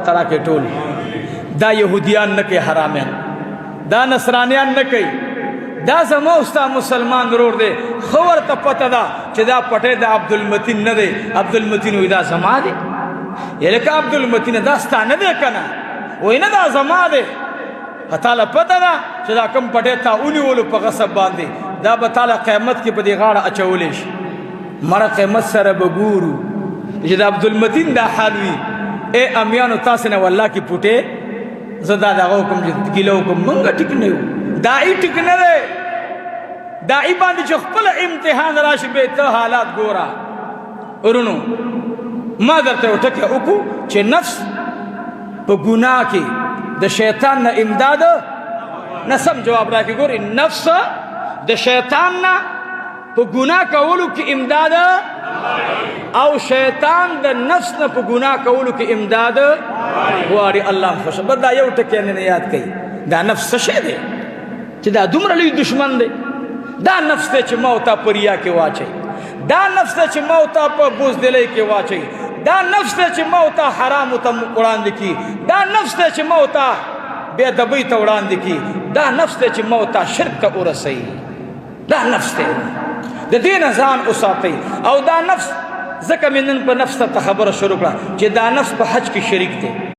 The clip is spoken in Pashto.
ترا کې ټول دا يهوديان نه کوي، حرامیان دا نصرانیان نه کوي. دا زما او ستا مسلمان ورور دی، خو ورته پته ده چې دا پټی د عبدالمتین نه دی. عبدالمتین وایي دا زما دی. یلکه عبدالمتین دا ستا نه دی که نه؟ وایي نه دا زما دی. تاله پته ده چې دا کوم پټی تا ونیولو په غصب باندې، دا به تاله قیامت کې په دې غاړه اچولی شي. مړه قیامت سره به ګورو چې د عبدالمتین دا حال وي. ای امیانو، تاسو نه والله کې پوټه زه دا دغه وکم چې ګیله وکم، مونږ ټیک نه یو، داعي ټیک نه دی. داعي باندې چې خپل امتحان راشي به ته حالات ګوره. ورونو، ما درته یو ټکی وکړو چې نفس په ګناه کې د شیطان نه امداد نه سم جواب راکړي. ګوري، نفس د شیطان نه په ګناه کولو کې امداد او شیطان د نفس نه په ګناه کولو کې امداد غواړي. الله خوش بس دا یو ټکی نه یاد کړئ. دا نفس څه شی دی چې دا دومره لوی دشمن دی؟ دا نفس دی چې ما او تا په ریا کې واچوي، دا نفس دی چې ما او تا په بزدلۍ کې واچوي، دا نفس دی چې ما او تا حرامو ته وړاندې کړي، دا نفس دی چې ما او تا بې ادبۍ ته وړاندې کړي، دا نفس دی چې ما او تا شرک ته ورسوي. دا نفس دی، د دې نه ځان وساتئ. او دا نفس ځکه مې نن په نفس ته خبره شروع کړه چې دا نفس په حج کې شریک دی.